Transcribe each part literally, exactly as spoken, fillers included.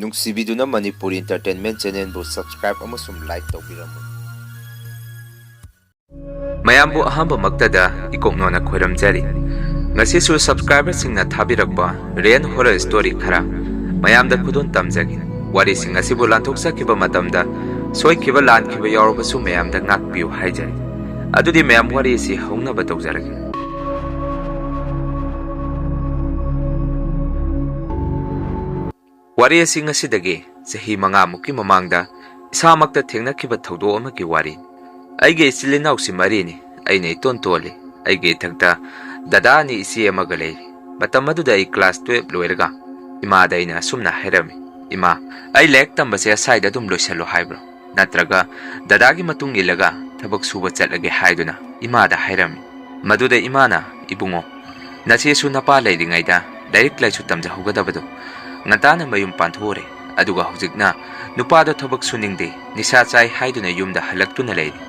ꯅꯨꯡꯁꯤꯕꯤꯗꯨꯅ Manipuri Entertainment Channelꯕꯨ subscribe ꯑꯃꯁꯨꯡ like ꯇꯧꯕꯤꯔꯝꯃꯨ꯫ ꯃꯌꯥꯝꯕꯨ ꯑꯍꯥꯟꯕꯃꯛꯇꯗ ꯏꯀꯣꯛꯅꯣꯅ ꯈꯣꯏꯔꯝꯖꯔꯤ꯫ ꯉꯁꯤꯁꯨ subscriberꯁꯤꯡꯅ ꯊꯥꯕꯤꯔꯛꯄ real horror story ꯈꯔ ꯃꯌꯥꯝꯗ ꯈꯨꯗꯣꯜ ꯇꯝꯖꯒꯦ꯫ ꯋꯥꯔꯤꯁꯤꯡ ꯑꯁꯤꯕꯨ ꯂꯥꯟꯊꯣꯛꯆꯈꯤꯕ ꯃꯇꯝꯗ ꯁꯣꯏꯈꯤꯕ ꯂꯥꯟꯈꯤꯕ ꯌꯥꯎꯔꯕꯁꯨ ꯃꯌꯥꯝꯗ ꯉꯥꯛꯄꯤꯌꯨ ꯍꯥꯏꯖꯔꯤ꯫ ꯑꯗꯨꯗꯤ ꯃꯌꯥꯝ ꯋꯥꯔꯤ ꯑꯁꯤ ꯍꯧꯅꯕ ꯇꯧꯖꯔꯒꯦ꯫ ꯋꯥꯔꯤ ꯑꯁꯤ ꯉꯁꯤꯗꯒꯤ ꯆꯍꯤ ꯃꯉꯥꯃꯨꯛꯀꯤ ꯃꯃꯥꯡꯗ ꯏꯁꯥꯃꯛꯇ ꯊꯦꯡꯅꯈꯤꯕ ꯊꯧꯗꯣꯛ ꯑꯃꯒꯤ ꯋꯥꯔꯤ꯫ ꯑꯩꯒꯤ ꯏꯆꯤꯜ ꯏꯅꯥꯎꯁꯤ ꯃꯔꯤꯅꯤ, ꯑꯩꯅ ꯏꯇꯣꯟ ꯇꯣꯜꯂꯤ꯫ ꯑꯩꯒꯤ ꯏꯊꯛꯇ ꯗꯗꯥ ꯑꯅꯤ ꯏꯆꯦ ꯑꯃꯒ ꯂꯩꯔꯤ꯫ ꯃꯇꯝ ꯑꯗꯨꯗ ꯑꯩ class twelve ꯂꯣꯏꯔꯒ ꯏꯃꯥꯗ ꯑꯩꯅ ꯑꯁꯨꯝꯅ ꯍꯥꯏꯔꯝꯃꯤ, "ꯏꯃꯥ, ꯑꯩ ꯂꯥꯏꯔꯤꯛ ꯇꯝꯕꯁꯦ ꯑꯁ꯭ꯋꯥꯏꯗ ꯑꯗꯨꯝ ꯂꯣꯏꯁꯜꯂꯣ ꯍꯥꯏꯕ꯭ꯔꯣ? ꯅꯠꯇ꯭ꯔꯒ ꯗꯗꯥꯒꯤ ꯃꯇꯨꯡ ꯏꯜꯂꯒ ꯊꯕꯛ ꯁꯨꯕ ꯆꯠꯂꯒꯦ?" ꯍꯥꯏꯗꯨꯅ ꯏꯃꯥꯗ ꯍꯥꯏꯔꯝꯃꯤ꯫ ꯃꯗꯨꯗ ꯏꯃꯥꯅ, "ꯏꯕꯨꯡꯉꯣ, ꯅꯆꯦꯁꯨ ꯅꯄꯥ ꯂꯩꯔꯤꯉꯩꯗ ꯂꯥꯏꯔꯤꯛ ꯂꯥꯏꯁꯨ ꯇꯝꯖꯍꯧꯒꯗꯕꯗꯣ, ꯉꯟꯇꯥꯅ ꯃꯌꯨꯝ ꯄꯥꯟꯊꯣꯛꯎꯔꯦ꯫ ꯑꯗꯨꯒ ꯍꯧꯖꯤꯛꯅ ꯅꯨꯄꯥꯗꯣ ꯊꯕꯛ ꯁꯨꯅꯤꯡꯗꯦ, ꯅꯤꯁꯥ ꯆꯥꯏ ꯍꯥꯏꯗꯨꯅ ꯌꯨꯝꯗ ꯍꯜꯂꯛꯇꯨꯅ ꯂꯩꯔꯤ꯫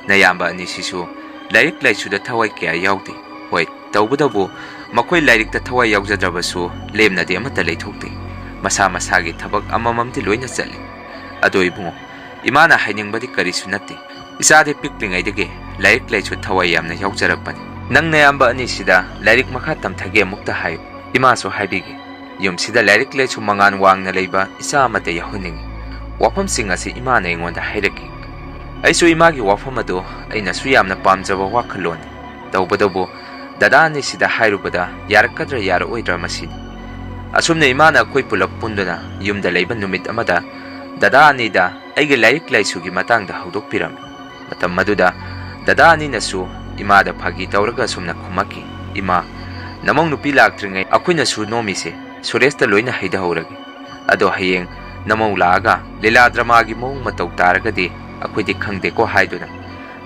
ꯅꯌꯥꯝꯕ ꯑꯅꯤꯁꯤꯁꯨ ꯂꯥꯏꯔꯤꯛ ꯂꯥꯏꯁꯨꯗ ꯊꯋꯥꯏ ꯀꯌꯥ ꯌꯥꯎꯗꯦ꯫ ꯍꯣꯏ, ꯇꯧꯕꯇꯕꯨ ꯃꯈꯣꯏ ꯂꯥꯏꯔꯤꯛꯇ ꯊꯋꯥꯏ ꯌꯥꯎꯖꯗ꯭ꯔꯕꯁꯨ ꯂꯦꯝꯅꯗꯤ ꯑꯃꯠꯇ ꯂꯩꯊꯣꯛꯇꯦ꯫ ꯃꯁꯥ ꯃꯁꯥꯒꯤ ꯊꯕꯛ ꯑꯃꯃꯝꯗꯤ ꯂꯣꯏꯅ ꯆꯠꯂꯤ꯫ ꯑꯗꯣ ꯏꯕꯨꯡꯉꯣ, ꯏꯃꯥꯅ ꯍꯥꯏꯅꯤꯡꯕꯗꯤ ꯀꯔꯤꯁꯨ ꯅꯠꯇꯦ꯫ ꯏꯆꯥꯗꯤ ꯄꯤꯛꯂꯤꯉꯩꯗꯒꯤ ꯂꯥꯏꯔꯤꯛ ꯂꯥꯏꯁꯨ ꯊꯋꯥꯏ ꯌꯥꯝꯅ ꯌꯥꯎꯖꯔꯛꯄꯅꯤ꯫ ꯅꯪ ꯅꯌꯥꯝꯕ ꯑꯅꯤꯁꯤꯗ ꯂꯥꯏꯔꯤꯛ ꯃꯈꯥ ꯇꯝꯊꯒꯦ ꯑꯃꯨꯛꯇ ꯍꯥꯏꯌꯨ꯫ ꯏꯃꯥꯁꯨ ꯍꯥꯏꯕꯤꯒꯦ꯫ ꯌꯨꯝꯁꯤꯗ ꯂꯥꯏꯔꯤꯛ ꯂꯥꯏꯁꯨ ꯃꯉꯥꯜ ꯋꯥꯡꯅ ꯂꯩꯕ ꯏꯆꯥ ꯑꯃꯠꯇ ꯌꯥꯎꯍꯟꯅꯤꯡꯏ꯫" ꯋꯥꯐꯝꯁꯤꯡ ꯑꯁꯤ ꯏꯃꯥꯅ ꯑꯩꯉꯣꯟꯗ ꯍꯥꯏꯔꯛꯈꯤ꯫ ꯑꯩꯁꯨ ꯏꯃꯥꯒꯤ ꯋꯥꯐꯝ ꯑꯗꯨ ꯑꯩꯅꯁꯨ ꯌꯥꯝꯅ ꯄꯥꯝꯖꯕ ꯋꯥꯈꯜꯂꯣꯟꯅꯤ꯫ ꯇꯧꯕꯇꯕꯨ ꯗꯗꯥ ꯑꯅꯤꯁꯤꯗ ꯍꯥꯏꯔꯨꯕꯗ ꯌꯥꯔꯛꯀꯗ꯭ꯔꯥ ꯌꯥꯔꯛꯑꯣꯏꯗ꯭ꯔꯥ ꯃꯁꯤꯅꯤ꯫ ꯑꯁꯨꯝꯅ ꯏꯃꯥꯅ ꯑꯩꯈꯣꯏ ꯄꯨꯂꯞ ꯄꯨꯟꯗꯨꯅ ꯌꯨꯝꯗ ꯂꯩꯕ ꯅꯨꯃꯤꯠ ꯑꯃꯗ ꯗꯗꯥ ꯑꯅꯤꯗ ꯑꯩꯒꯤ ꯂꯥꯏꯔꯤꯛ ꯂꯥꯏꯁꯨꯒꯤ ꯃꯇꯥꯡꯗ ꯍꯧꯗꯣꯛꯄꯤꯔꯝꯃꯤ꯫ ꯃꯇꯝ ꯑꯗꯨꯗ ꯗꯗꯥ ꯑꯅꯤꯅꯁꯨ ꯏꯃꯥꯗ ꯐꯥꯒꯤ ꯇꯧꯔꯒ ꯑꯁꯨꯝꯅ ꯈꯨꯝꯃꯛꯈꯤ, "ꯏꯃꯥ, ꯅꯃꯧ ꯅꯨꯄꯤ ꯂꯥꯛꯇ꯭ꯔꯤꯉꯩ ꯑꯩꯈꯣꯏꯅꯁꯨ ꯅꯣꯝꯃꯤꯁꯦ ꯁꯨꯔꯦꯁꯇ ꯂꯣꯏꯅ ꯍꯩꯗꯍꯧꯔꯒꯦ꯫ ꯑꯗꯣ ꯍꯌꯦꯡ ꯅꯃꯧ ꯂꯥꯛꯑꯒ ꯂꯤꯂꯥ dramaꯒꯤ ꯃꯑꯣꯡ ꯃꯇꯧ ꯇꯥꯔꯒꯗꯤ ꯑꯩꯈꯣꯏꯗꯤ ꯈꯪꯗꯦꯀꯣ" ꯍꯥꯏꯗꯨꯅ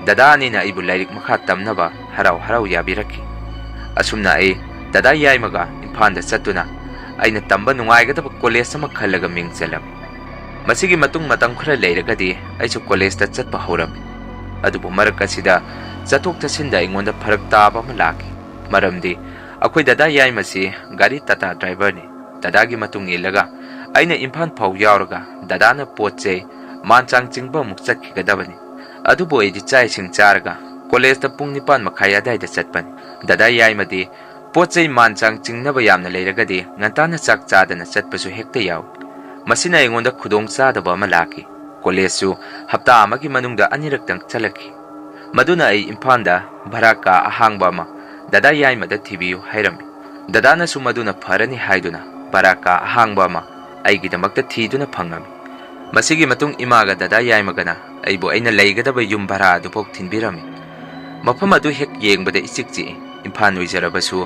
ꯗꯗꯥ ꯑꯅꯤꯅ ꯑꯩꯕꯨ ꯂꯥꯏꯔꯤꯛ ꯃꯈꯥ ꯇꯝꯅꯕ ꯍꯔꯥꯎ ꯍꯔꯥꯎ ꯌꯥꯕꯤꯔꯛꯈꯤ꯫ ꯑꯁꯨꯝꯅ ꯑꯩ ꯗꯗꯥ ꯌꯥꯏꯃꯒ ꯏꯝꯐꯥꯜꯗ ꯆꯠꯇꯨꯅ ꯑꯩꯅ ꯇꯝꯕ ꯅꯨꯡꯉꯥꯏꯒꯗꯕ college ꯑꯃ ꯈꯜꯂꯒ ꯃꯤꯡ ꯆꯜꯂꯝꯃꯤ꯫ ꯃꯁꯤꯒꯤ ꯃꯇꯨꯡ ꯃꯇꯝ ꯈꯔ ꯂꯩꯔꯒꯗꯤ ꯑꯩꯁꯨ collegeꯇ ꯆꯠꯄ ꯍꯧꯔꯝꯃꯤ꯫ ꯑꯗꯨꯕꯨ ꯃꯔꯛ ꯑꯁꯤꯗ ꯆꯠꯊꯣꯛ ꯆꯠꯁꯤꯟꯗ ꯑꯩꯉꯣꯟꯗ ꯐꯔꯛ ꯇꯥꯕ ꯑꯃ ꯂꯥꯛꯈꯤ꯫ ꯃꯔꯝꯗꯤ ꯑꯩꯈꯣꯏ ꯗꯗꯥ ꯌꯥꯏꯃꯁꯤ ꯒꯥꯔꯤ Tata driverꯅꯤ꯫ ꯗꯗꯥꯒꯤ ꯃꯇꯨꯡ ꯏꯜꯂꯒ ꯑꯩꯅ ꯏꯝꯐꯥꯜ ꯐꯥꯎ ꯌꯥꯎꯔꯒ ꯗꯗꯥꯅ ꯄꯣꯠ ꯆꯩ ꯃꯥꯟ ꯆꯥꯡ ꯆꯤꯡꯕ ꯑꯃꯨꯛ ꯆꯠꯈꯤꯒꯗꯕꯅꯤ꯫ ꯑꯗꯨꯕꯨ ꯑꯩꯗꯤ ꯆꯥꯛ ꯏꯁꯤꯡ ꯆꯥꯔꯒ ꯀꯣꯂꯦꯖꯇ ꯄꯨꯡ ꯅꯤꯄꯥꯟ ꯃꯈꯥꯏ ꯑꯗꯥꯏꯗ ꯆꯠꯄꯅꯤ꯫ ꯗꯗꯥ ꯌꯥꯏꯃꯗꯤ ꯄꯣꯠ ꯆꯩ ꯃꯥꯟ ꯆꯥꯡ ꯆꯤꯡꯅꯕ ꯌꯥꯝꯅ ꯂꯩꯔꯒꯗꯤ ꯉꯟꯇꯥꯅ ꯆꯥꯛ ꯆꯥꯗꯅ ꯆꯠꯄꯁꯨ ꯍꯦꯛꯇ ꯌꯥꯎꯏ꯫ ꯃꯁꯤꯅ ꯑꯩꯉꯣꯟꯗ ꯈꯨꯗꯣꯡ ꯆꯥꯗꯕ ꯑꯃ ꯂꯥꯛꯈꯤ꯫ ꯀꯣꯂꯦꯖꯁꯨ ꯍꯞꯇꯥ ꯑꯃꯒꯤ ꯃꯅꯨꯡꯗ ꯑꯅꯤꯔꯛꯇꯪ ꯆꯠꯂꯛꯈꯤ꯫ ꯃꯗꯨꯅ ꯑꯩ ꯏꯝꯐꯥꯜꯗ ꯚꯔꯥ ꯀꯥ ꯑꯍꯥꯡꯕ ꯑꯃ ꯗꯗꯥ ꯌꯥꯏꯃꯗ ꯊꯤꯕꯤꯌꯨ ꯍꯥꯏꯔꯝꯃꯤ꯫ ꯗꯗꯥꯅꯁꯨ ꯃꯗꯨꯅ ꯐꯔꯅꯤ ꯍꯥꯏꯗꯨꯅ ꯚꯔꯥ ꯀꯥ ꯑꯍꯥꯡꯕ ꯑꯃ ꯑꯩꯒꯤꯗꯃꯛꯇ ꯊꯤꯗꯨꯅ ꯐꯪꯂꯝꯃꯤ꯫ ꯃꯁꯤꯒꯤ ꯃꯇꯨꯡ ꯏꯃꯥꯒ ꯗꯗꯥ ꯌꯥꯏꯃꯒꯅ ꯑꯩꯕꯨ ꯑꯩꯅ ꯂꯩꯒꯗꯕ ꯌꯨꯝ ꯚꯔꯥ ꯑꯗꯨꯐꯥꯎ ꯊꯤꯟꯕꯤꯔꯝꯃꯤ꯫ ꯃꯐꯝ ꯑꯗꯨ ꯍꯦꯛ ꯌꯦꯡꯕꯗ ꯏꯆꯤꯛ ꯆꯤꯛꯏ꯫ ꯏꯝꯐꯥꯜ ꯑꯣꯏꯖꯔꯕꯁꯨ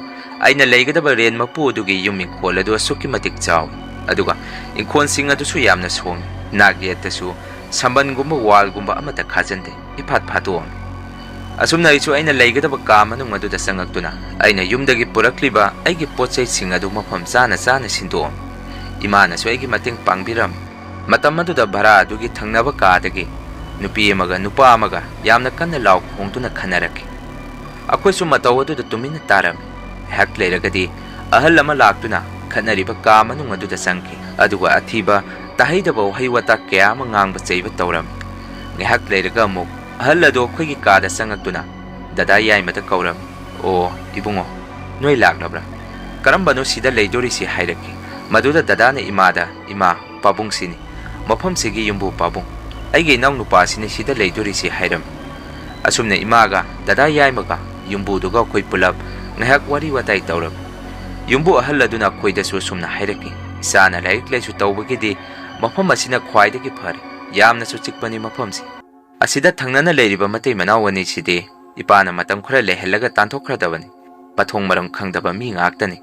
ꯑꯩꯅ ꯂꯩꯒꯗꯕ ꯔꯦꯟ ꯃꯄꯨ ꯑꯗꯨꯒꯤ ꯌꯨꯝ ꯏꯪꯈꯣꯜ ꯑꯗꯨ ꯑꯁꯨꯛꯀꯤ ꯃꯇꯤꯛ ꯆꯥꯎꯏ꯫ ꯑꯗꯨꯒ ꯏꯪꯈꯣꯜꯁꯤꯡ ꯑꯗꯨꯁꯨ ꯌꯥꯝꯅ ꯁꯣꯡꯏ꯫ ꯅꯥꯛ ꯌꯦꯠꯇꯁꯨ ꯁꯝꯕꯟꯒꯨꯝꯕ ꯋꯥꯜꯒꯨꯝꯕ ꯑꯃꯠꯇ ꯈꯥꯖꯤꯟꯗꯦ꯫ ꯏꯐꯥꯠ ꯐꯥꯠꯇꯣꯛꯑꯝꯃꯤ꯫ ꯑꯁꯨꯝꯅ ꯑꯩꯁꯨ ꯑꯩꯅ ꯂꯩꯒꯗꯕ ꯀꯥ ꯃꯅꯨꯡ ꯑꯗꯨꯗ ꯆꯪꯉꯛꯇꯨꯅ ꯑꯩꯅ ꯌꯨꯝꯗꯒꯤ ꯄꯨꯔꯛꯂꯤꯕ ꯑꯩꯒꯤ ꯄꯣꯠ ꯆꯩꯁꯤꯡ ꯑꯗꯨ ꯃꯐꯝ ꯆꯥꯅ ꯆꯥꯅ ꯁꯤꯟꯗꯣꯛꯑꯝꯃꯤ꯫ ꯏꯃꯥꯅꯁꯨ ꯑꯩꯒꯤ ꯃꯇꯦꯡ ꯄꯥꯡꯕꯤꯔꯝꯃꯤ꯫ ꯃꯇꯝ ꯑꯗꯨꯗ ꯚꯔꯥ ꯑꯗꯨꯒꯤ ꯊꯪꯅꯕ ꯀꯥꯗꯒꯤ ꯅꯨꯄꯤ ꯑꯃꯒ ꯅꯨꯄꯥ ꯑꯃꯒ ꯌꯥꯝꯅ ꯀꯟꯅ ꯂꯥꯎ ꯈꯣꯡꯗꯨꯅ ꯈꯟꯅꯔꯛꯈꯤ꯫ ꯑꯩꯈꯣꯏꯁꯨ ꯃꯇꯧ ꯑꯗꯨꯗ ꯇꯨꯃꯤꯟꯅ ꯇꯥꯔꯝꯃꯤ꯫ ꯉꯥꯏꯍꯥꯛ ꯂꯩꯔꯒꯗꯤ ꯑꯍꯜ ꯑꯃ ꯂꯥꯛꯇꯨꯅ ꯈꯠꯅꯔꯤꯕ ꯀꯥ ꯃꯅꯨꯡ ꯑꯗꯨꯗ ꯆꯪꯈꯤ꯫ ꯑꯗꯨꯒ ꯑꯊꯤꯕ ꯇꯥꯍꯩꯗꯕ ꯋꯥꯍꯩ ꯋꯥꯇꯥ ꯀꯌꯥ ꯑꯃ ꯉꯥꯡꯕ ꯆꯩꯕ ꯇꯧꯔꯝꯃꯤ꯫ ꯉꯥꯏꯍꯥꯛ ꯂꯩꯔꯒ ꯑꯃꯨꯛ ꯑꯍꯜ ꯑꯗꯨ ꯑꯩꯈꯣꯏꯒꯤ ꯀꯥꯗ ꯆꯪꯉꯛꯇꯨꯅ ꯗꯗꯥ ꯌꯥꯏꯃꯗ ꯀꯧꯔꯝꯃꯤ꯫ "ꯑꯣ, ꯏꯕꯨꯡꯉꯣ, ꯅꯣꯏ ꯂꯥꯛꯂꯕ꯭ꯔꯥ? ꯀꯔꯝꯕꯅꯣ ꯁꯤꯗ ꯂꯩꯗꯣꯔꯤꯁꯤ?" ꯍꯥꯏꯔꯛꯈꯤ꯫ ꯃꯗꯨꯗ ꯗꯗꯥꯅ ꯏꯃꯥꯗ, "ꯏꯃꯥ, ꯄꯥꯕꯨꯡꯁꯤꯅꯤ, ꯃꯐꯝꯁꯤꯒꯤ ꯌꯨꯝꯕꯨ ꯄꯥꯕꯨꯡ꯫ ꯑꯩꯒꯤ ꯏꯅꯥꯎꯅꯨꯄꯥꯁꯤꯅꯤ ꯁꯤꯗ ꯂꯩꯗꯣꯔꯤꯁꯤ," ꯍꯥꯏꯔꯝꯃꯤ꯫ ꯑꯁꯨꯝꯅ ꯏꯃꯥꯒ ꯗꯗꯥ ꯌꯥꯏꯃꯒ ꯌꯨꯝꯕꯨꯗꯨꯒ ꯑꯩꯈꯣꯏ ꯄꯨꯂꯞ ꯉꯥꯏꯍꯥꯛ ꯋꯥꯔꯤ ꯋꯥꯇꯥꯏ ꯇꯧꯔꯝꯃꯤ꯫ ꯌꯨꯝꯕꯨ ꯑꯍꯜ ꯑꯗꯨꯅ ꯑꯩꯈꯣꯏꯗꯁꯨ ꯑꯁꯨꯝꯅ ꯍꯥꯏꯔꯛꯈꯤ, "ꯏꯆꯥꯅ ꯂꯥꯏꯔꯤꯛ ꯂꯥꯏꯁꯨ ꯇꯧꯕꯒꯤꯗꯤ ꯃꯐꯝ ꯑꯁꯤꯅ ꯈ꯭ꯋꯥꯏꯗꯒꯤ ꯐꯔꯦ꯫ ꯌꯥꯝꯅꯁꯨ ꯆꯤꯛꯄꯅꯤ ꯃꯐꯝꯁꯤ꯫ ꯑꯁꯤꯗ ꯊꯪꯅꯅ ꯂꯩꯔꯤꯕ ꯃꯇꯩ ꯃꯅꯥꯎ ꯑꯅꯤꯁꯤꯗꯤ ꯏꯄꯥꯅ ꯃꯇꯝ ꯈꯔ ꯂꯩꯍꯜꯂꯒ ꯇꯥꯟꯊꯣꯛꯈ꯭ꯔꯗꯕꯅꯤ꯫ ꯃꯊꯣꯡ ꯃꯔꯝ ꯈꯪꯗꯕ ꯃꯤ ꯉꯥꯛꯇꯅꯤ꯫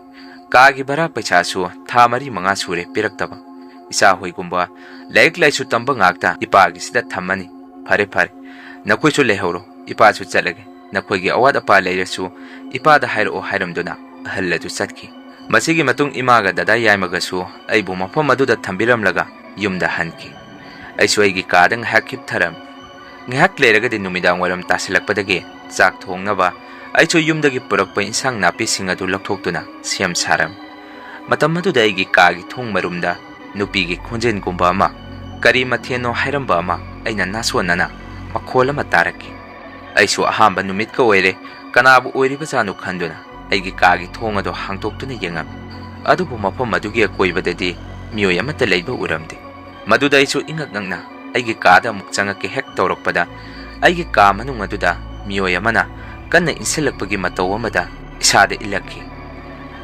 ꯀꯥꯒꯤ ꯚꯔꯥ ꯄꯩꯁꯥꯁꯨ ꯊꯥ ꯃꯔꯤ ꯃꯉꯥ ꯁꯨꯔꯦ ꯄꯤꯔꯛꯇꯕ꯫ ꯏꯆꯥ ꯍꯣꯏꯒꯨꯝꯕ ꯂꯥꯏꯔꯤꯛ ꯂꯥꯏꯁꯨ ꯇꯝꯕ ꯉꯥꯛꯇ ꯏꯄꯥꯒꯤꯁꯤꯗ ꯊꯝꯃꯅꯤ꯫ ꯐꯔꯦ ꯐꯔꯦ, ꯅꯈꯣꯏꯁꯨ ꯂꯩꯍꯧꯔꯣ, ꯏꯄꯥꯁꯨ ꯆꯠꯂꯒꯦ꯫ ꯅꯈꯣꯏꯒꯤ ꯑꯋꯥꯠ ꯑꯄꯥ ꯂꯩꯔꯁꯨ ꯏꯄꯥꯗ ꯍꯥꯏꯔꯛꯑꯣ," ꯍꯥꯏꯔꯝꯗꯨꯅ ꯑꯍꯜ ꯑꯗꯨ ꯆꯠꯈꯤ꯫ ꯃꯁꯤꯒꯤ ꯃꯇꯨꯡ ꯏꯃꯥꯒ ꯗꯗꯥ ꯌꯥꯏꯃꯒꯁꯨ ꯑꯩꯕꯨ ꯃꯐꯝ ꯑꯗꯨꯗ ꯊꯝꯕꯤꯔꯝꯂꯒ ꯌꯨꯝꯗ ꯍꯟꯈꯤ꯫ ꯑꯩꯁꯨ ꯑꯩꯒꯤ ꯀꯥꯗ ꯉꯥꯏꯍꯥꯛ ꯍꯤꯞꯊꯔꯝꯃꯤ꯫ ꯉꯥꯏꯍꯥꯛ ꯂꯩꯔꯒꯗꯤ ꯅꯨꯃꯤꯗꯥꯡ ꯋꯥꯏꯔꯝ ꯇꯥꯁꯤꯜꯂꯛꯄꯗꯒꯤ ꯆꯥꯛ ꯊꯣꯡꯅꯕ ꯑꯩꯁꯨ ꯌꯨꯝꯗꯒꯤ ꯄꯨꯔꯛꯄ ꯏꯟꯁꯥꯡ ꯅꯥꯄꯤꯁꯤꯡ ꯑꯗꯨ ꯂꯧꯊꯣꯛꯇꯨꯅ ꯁꯦꯝ ꯁꯥꯔꯝꯃꯤ꯫ ꯃꯇꯝ ꯑꯗꯨꯗ ꯑꯩꯒꯤ ꯀꯥꯒꯤ ꯊꯣꯡ ꯃꯔꯨꯝꯗ ꯅꯨꯄꯤꯒꯤ ꯈꯣꯟꯖꯦꯜꯒꯨꯝꯕ ꯑꯃ, ꯀꯔꯤ ꯃꯊꯦꯜꯅꯣ ꯍꯥꯏꯔꯝꯕ ꯑꯃ ꯑꯩꯅ ꯅꯥꯁꯣꯟꯅꯅ ꯃꯈꯣꯜ ꯑꯃ ꯇꯥꯔꯛꯈꯤ꯫ ꯑꯩꯁꯨ ꯑꯍꯥꯟꯕ ꯅꯨꯃꯤꯠꯀ ꯑꯣꯏꯔꯦ, ꯀꯅꯥꯕꯨ ꯑꯣꯏꯔꯤꯕꯖꯥꯠꯅꯣ ꯈꯟꯗꯨꯅ ꯑꯩꯒꯤ ꯀꯥꯒꯤ ꯊꯣꯡ ꯑꯗꯨ ꯍꯥꯡꯗꯣꯛꯇꯨꯅ ꯌꯦꯡꯉꯝꯃꯤ꯫ ꯑꯗꯨꯕꯨ ꯃꯐꯝ ꯑꯗꯨꯒꯤ ꯑꯀꯣꯏꯕꯗꯗꯤ ꯃꯤꯑꯣꯏ ꯑꯃꯠꯇ ꯂꯩꯕ ꯎꯔꯝꯗꯦ꯫ ꯃꯗꯨꯗ ꯑꯩꯁꯨ ꯏꯉꯛ ꯉꯛꯅ ꯑꯩꯒꯤ ꯀꯥꯗ ꯑꯃꯨꯛ ꯆꯪꯉꯛꯀꯦ ꯍꯦꯛ ꯇꯧꯔꯛꯄꯗ, ꯑꯩꯒꯤ ꯀꯥ ꯃꯅꯨꯡ ꯑꯗꯨꯗ ꯃꯤꯑꯣꯏ ꯑꯃꯅ ꯀꯟꯅ ꯏꯟꯁꯤꯜꯂꯛꯄꯒꯤ ꯃꯇꯧ ꯑꯃꯗ ꯏꯁꯥꯗ ꯏꯜꯂꯛꯈꯤ꯫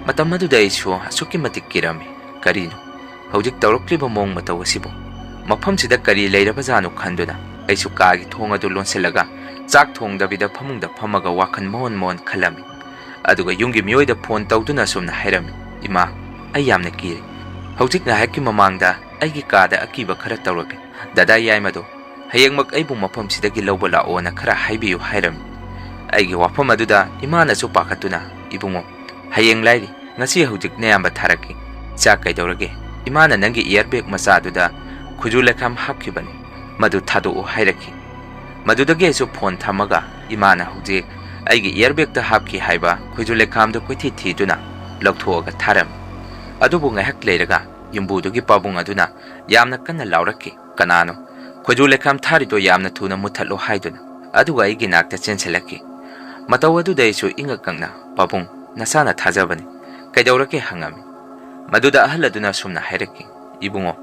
ꯃꯇꯝ ꯑꯗꯨꯗ ꯑꯩꯁꯨ ꯑꯁꯨꯛꯀꯤ ꯃꯇꯤꯛ ꯀꯤꯔꯝꯃꯤ꯫ ꯀꯔꯤꯅꯣ? ꯍꯧꯖꯤꯛ ꯇꯧꯔꯛꯂꯤꯕ ꯃꯑꯣꯡ ꯃꯇꯧ ꯑꯁꯤꯕꯨ? ꯃꯐꯝꯁꯤꯗ ꯀꯔꯤ ꯂꯩꯔꯕꯖꯥꯠꯅꯣ ꯈꯟꯗꯨꯅ ꯑꯩꯁꯨ ꯀꯥꯒꯤ ꯊꯣꯡ ꯑꯗꯨ ꯂꯣꯟꯁꯤꯜꯂꯒ ꯆꯥꯛ ꯊꯣꯡꯗꯕꯤꯗ ꯐꯃꯨꯡꯗ ꯐꯝꯃꯒ ꯋꯥꯈꯜ ꯃꯑꯣꯟ ꯃꯑꯣꯟ ꯈꯜꯂꯝꯃꯤ꯫ ꯑꯗꯨꯒ ꯌꯨꯝꯒꯤ ꯃꯤꯑꯣꯏꯗ ꯐꯣꯟ ꯇꯧꯗꯨꯅ ꯑꯁꯨꯝꯅ ꯍꯥꯏꯔꯝꯃꯤ, "ꯏꯃꯥ, ꯑꯩ ꯌꯥꯝꯅ ꯀꯤꯔꯦ꯫ ꯍꯧꯖꯤꯛ ꯉꯥꯏꯍꯥꯛꯀꯤ ꯃꯃꯥꯡꯗ ꯑꯩꯒꯤ ꯀꯥꯗ ꯑꯀꯤꯕ ꯈꯔ ꯇꯧꯔꯛꯂꯦ꯫ ꯗꯗꯥ ꯌꯥꯏꯃꯗꯣ ꯍꯌꯦꯡꯃꯛ ꯑꯩꯕꯨ ꯃꯐꯝꯁꯤꯗꯒꯤ ꯂꯧꯕ ꯂꯥꯛꯑꯣꯅ ꯈꯔ ꯍꯥꯏꯕꯤꯌꯨ" ꯍꯥꯏꯔꯝꯃꯤ꯫ ꯑꯩꯒꯤ ꯋꯥꯐꯝ ꯑꯗꯨꯗ ꯏꯃꯥꯅꯁꯨ ꯄꯥꯈꯠꯇꯨꯅ, "ꯏꯕꯨꯡꯉꯣ, ꯍꯌꯦꯡ ꯂꯥꯏꯔꯤ, ꯉꯁꯤ ꯍꯧꯖꯤꯛ ꯅꯌꯥꯝꯕ ꯊꯥꯔꯛꯀꯦ꯫ ꯆꯥꯛ ꯀꯩꯗꯧꯔꯒꯦ? ꯏꯃꯥꯅ ꯅꯪꯒꯤ ꯏꯌꯥꯔ ꯕꯦꯒ ꯃꯆꯥꯗꯨꯗ ꯈꯨꯖꯨ ꯂꯩꯈꯥꯝ ꯍꯥꯞꯈꯤꯕꯅꯤ, ꯃꯗꯨ ꯊꯥꯗꯣꯛꯎ" ꯍꯥꯏꯔꯛꯈꯤ꯫ ꯃꯗꯨꯗꯒꯤ ꯑꯩꯁꯨ ꯐꯣꯟ ꯊꯝꯃꯒ ꯏꯃꯥꯅ ꯍꯧꯖꯤꯛ ꯑꯩꯒꯤ ꯏꯌꯥꯔ ꯕꯦꯒꯇ ꯍꯥꯞꯈꯤ ꯍꯥꯏꯕ ꯈꯨꯖꯨ ꯂꯩꯈꯥꯝꯗꯨ ꯀꯣꯏꯊꯤ ꯊꯤꯗꯨꯅ ꯂꯧꯊꯣꯛꯑꯒ ꯊꯥꯔꯝꯃꯤ꯫ ꯑꯗꯨꯕꯨ ꯉꯥꯏꯍꯥꯛ ꯂꯩꯔꯒ ꯌꯨꯝꯕꯨꯗꯨꯒꯤ ꯄꯥꯕꯨꯡ ꯑꯗꯨꯅ ꯌꯥꯝꯅ ꯀꯟꯅ ꯂꯥꯎꯔꯛꯈꯤ, "ꯀꯅꯥꯅꯣ? ꯈꯨꯖꯨ ꯂꯩꯈꯥꯝ ꯊꯥꯔꯤꯗꯣ ꯌꯥꯝꯅ ꯊꯨꯅ ꯃꯨꯠꯊꯠꯂꯣ" ꯍꯥꯏꯗꯨꯅ꯫ ꯑꯗꯨꯒ ꯑꯩꯒꯤ ꯅꯥꯛꯇ ꯆꯦꯟꯁꯤꯜꯂꯛꯈꯤ꯫ ꯃꯇꯧ ꯑꯗꯨꯗ ꯑꯩꯁꯨ ꯏꯉꯛ ꯉꯛꯅ, "ꯄꯥꯕꯨꯡ, ꯅꯁꯥꯅ ꯊꯥꯖꯕꯅꯤ꯫ ꯀꯩꯗꯧꯔꯒꯦ?" ꯍꯪꯉꯝꯃꯤ꯫ ꯃꯗꯨꯗ ꯑꯍꯜ ꯑꯗꯨꯅ ꯑꯁꯨꯝꯅ ꯍꯥꯏꯔꯛꯈꯤ, "ꯏꯕꯨꯡꯉꯣ,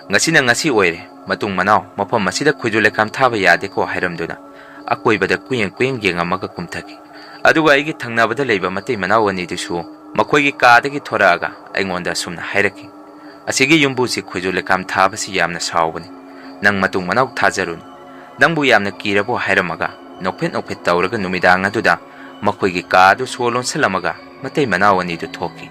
ꯉꯁꯤꯅ ꯉꯁꯤ ꯑꯣꯏꯔꯦ, ꯃꯇꯨꯡ ꯃꯅꯥꯎ ꯃꯐꯝ ꯑꯁꯤꯗ ꯈꯨꯖꯨ ꯂꯩꯈꯥꯝ ꯊꯥꯕ ꯌꯥꯗꯦꯀꯣ" ꯍꯥꯏꯔꯝꯗꯨꯅ ꯑꯀꯣꯏꯕꯗ ꯀꯨꯌꯦꯡ ꯀꯨꯌꯦꯡ ꯌꯦꯡꯉꯝꯃꯒ ꯀꯨꯝꯊꯈꯤ꯫ ꯑꯗꯨꯒ ꯑꯩꯒꯤ ꯊꯪꯅꯕꯗ ꯂꯩꯕ ꯃꯇꯩ ꯃꯅꯥꯎ ꯑꯅꯤꯗꯨꯁꯨ ꯃꯈꯣꯏꯒꯤ ꯀꯥꯗꯒꯤ ꯊꯣꯔꯛꯑꯒ ꯑꯩꯉꯣꯟꯗ ꯑꯁꯨꯝꯅ ꯍꯥꯏꯔꯛꯈꯤ, "ꯑꯁꯤꯒꯤ ꯌꯨꯝꯕꯨꯁꯤ ꯈꯣꯏꯖꯨ ꯂꯩꯈꯥꯝ ꯊꯥꯕꯁꯤ ꯌꯥꯝꯅ ꯁꯥꯎꯕꯅꯤ꯫ ꯅꯪ ꯃꯇꯨꯡ ꯃꯅꯥꯎ ꯊꯥꯖꯔꯨꯅꯨ꯫ ꯅꯪꯕꯨ ꯌꯥꯝꯅ ꯀꯤꯔꯕꯣ?" ꯍꯥꯏꯔꯝꯃꯒ ꯅꯣꯛꯐꯦꯠ ꯅꯣꯛꯐꯦꯠ ꯇꯧꯔꯒ ꯅꯨꯃꯤꯗꯥꯡ ꯑꯗꯨꯗ ꯃꯈꯣꯏꯒꯤ ꯀꯥ ꯑꯗꯨ ꯁꯣ ꯂꯣꯟꯁꯤꯜꯂꯝꯃꯒ ꯃꯇꯩ ꯃꯅꯥꯎ ꯑꯅꯤꯗꯨ ꯊꯣꯛꯈꯤ꯫